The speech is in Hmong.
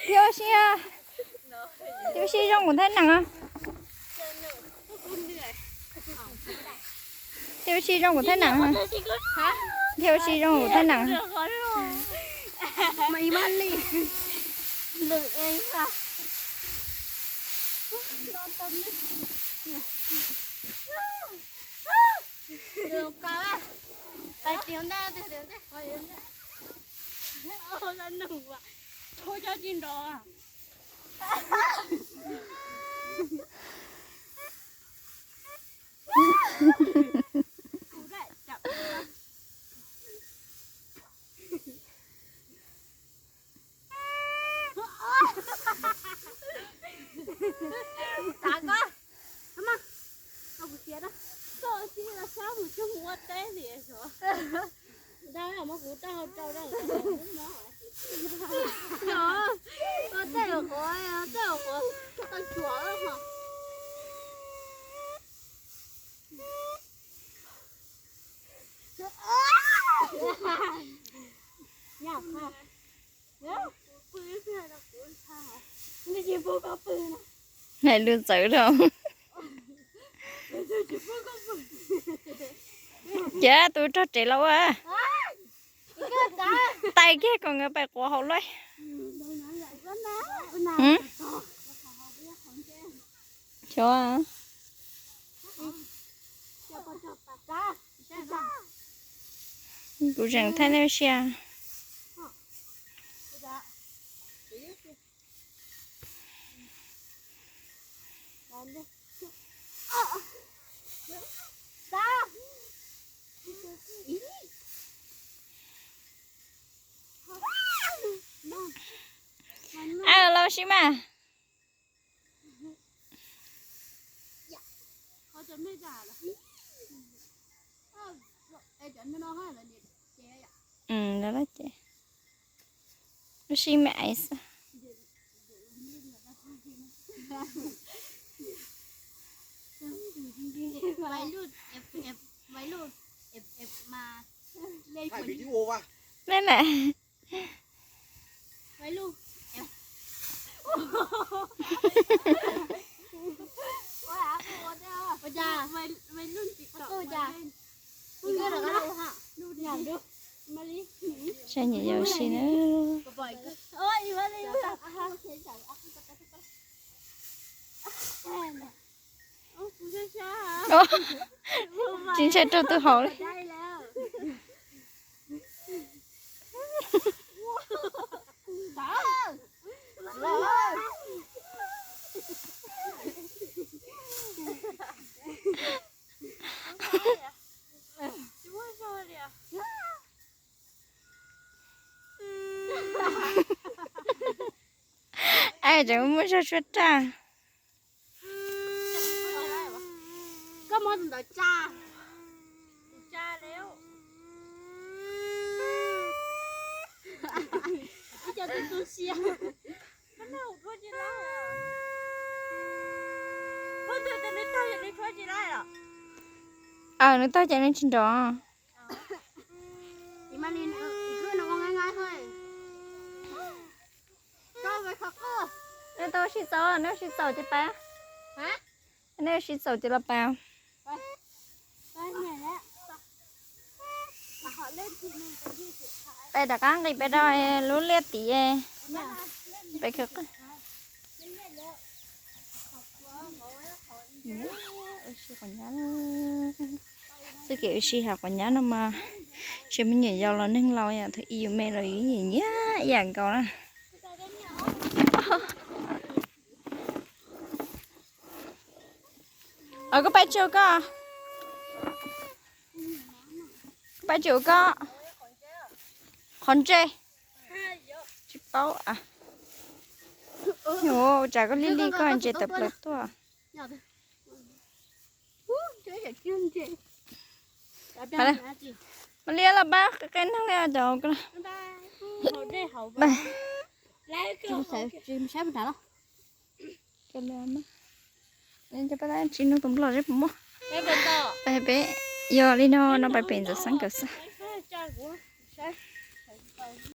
Thiab ua si, thiab ua si zoo kuv thab nees. Thiab ua si zoo kuv thab nees. Thiab ua si zoo kuv thab nees. Xav koj, koj kuv tias da, koj tsis los sab mus coj mus ua teb li os. Da, muab kuv rau hauv rau da. Ua teb los qhuav, ua teb los qhuav, tau cuam ho. Hais lus txawv rau. Ces tus rog tsev los ua tais kiag kom nkawd pais quav hauv lawm. Xyov. Kuv tseem thaij nej ua si. Aw, los ua si mas. Lawv ces ua si me aiv xwb. Mej na. Saib nyuam yaus ua si na. Tsis ntshai raug tus haus li. Ai, tseem muaj zog tshuab raj. Koj muab tus ntawd tsa. Ib co tu tu siab. Aw, nws tag ces nws tsis nrov. Nej tau ua si txaus, nej ua si txaus ces pais. Nej ua si txaus ces los pais. Pais rov qab nqis pais rau lub liaj tid. Pais khawv koob. Ua si quav nyab. Txoj kev ua si hav quav nyab no mas tsis me nyuam yaus los neeg laus yom, thaum ub yus me los yus nyiam nyiam ib yam nkaus na. Koj pab tsuag koj, koj pab tsuag koj. Qhov ntsej tsis paub. Ua cas koj li li koj ntses tawm plaws tuaj. Mas liab los pab qe neeg li cov. Tsis nug tus nplog seb puas muaj. Peb yog li no no pais pem ntxawm xeeb kawm xwb.